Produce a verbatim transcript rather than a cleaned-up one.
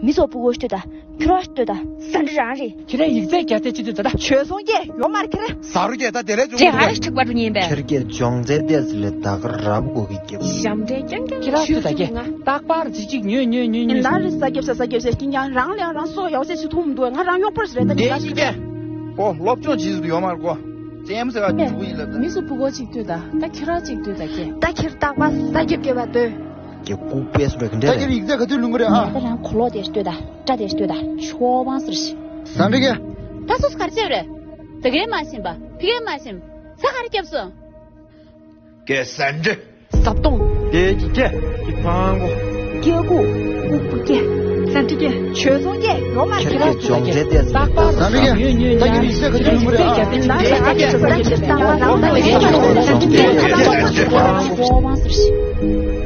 མི་ཚོགས་ཕྲུ་གུ་ལྟོས་དང་། ཁྱོད་རང་ལྟོས་དང་། ཟ་འདྲི་རང་རེད། ཁྱེད་རང་ཡིག་ཚད་རྒྱ་ཚད་ཅི་ཚོད་ད་ད། བྱོལ་སོང་སྐད་ཡོད་མ་རེད་ཁྱེད་རང་། ཟ་རུ་སྐད་ད་དེ་ལས་བྱུང་ཅེས་ཨ་རིག་ཁྲིག་པར་དུ་ཉན་པས། ཁྱེད་ཀྱིས་སྦྱོང་ཚད་ཏེས་ལས་ད་ག་རབ་གོ་གི་སྐྱེ། ཞབས་འདྲེན་རྐྱང་རྐྱང་ཁྱེད་རང་ཚོ་ད་སྐད་རྟག་པར་ཅིག་ཅིག་ཉོས་ཉོས་ཉོས་ཉོས། ད་རེས་ཟ་རྒྱབ་ཟ་ཟ་རྒྱབ་ཟ་ཀྱིན་ཀྱང་རང་ལས་རང་སོ་ཡག་ཟས་ཞིག་མཐོང་མི་འདུག་ང་རང་གཡོག་པོ་རེད་ད་ནི་ད་ཞིག་ཀྱེ། ཨོ་སློབ་སྦྱོང་བྱེད་ཡོད་མ་རེད་གོ། ཙེམ་ཟེར་བ་འདུག་ཡིན་ལབ་ད། མི་སུ་ཕྲུ་གུ་ཅིག་ལྟོས་ད། ད་ཁྱེད་རང་ཅིག་ལྟོས་ད་ཀྱེ། ད་ཁྱེད་རྟག་པར་ཟ་རྒྱབ་རྒྱབ་པ་ལྟོས། ཀྱེ་ལྐུགས་པས་སུ་རེད་ག་འདྲ་ད་རེད། ཁྱེད་ཡིག་ཚད་ག་དུས་ལོན་གི་རེད་ཨ། ད་རང་གོ་ལོག་དེ་ལྟོས་ད། སྐྲ་དེ་ལྟོས་ད། ཆོག་པང་ཟེར་ཞིག་ཟ་འདྲི་ཀྱེ། ད་སོ་སོ་ག་རེ་བྱས་པ་རེད། ད་གས་མ་ཤེས་པ་ཕི་གས་མ་ཤེས། ས་ག་རེ་བརྒྱབ་སོང་། ཀྱེ་ཟ་འདྲི། ཟ་སྟོང་། དེ་ཀྱི་ཀྱེ། ཀྱི་ཕང་གོ། ཀྱེ་ལྐུགས། ལྐུགས་པ་ཀྱེ། ཟ་འདྲི་ཀྱེ། བྱོལ་སོང་ཀྱེ་ཡོད་མ་རེད། ཁྱེད་ཀྱིས་སྦྱོང་ཚད་ཏེས་ལྟག་པར་ཟ་འདྲི་ཀྱེ། ད་ཀྱེ་ཡིག་ཚད་ག་དུས་ལོན་གི་རེད་ཨ། ད་ཁྱེད་རྟག་པར་རང་ད་ཡིག་ཚད་ག་དུས་ལོན་གི་རེད། ཁྱེད་རང་ཚོ་ཡིག་ཚད་ག་དུས་ལོན་གི་རེད།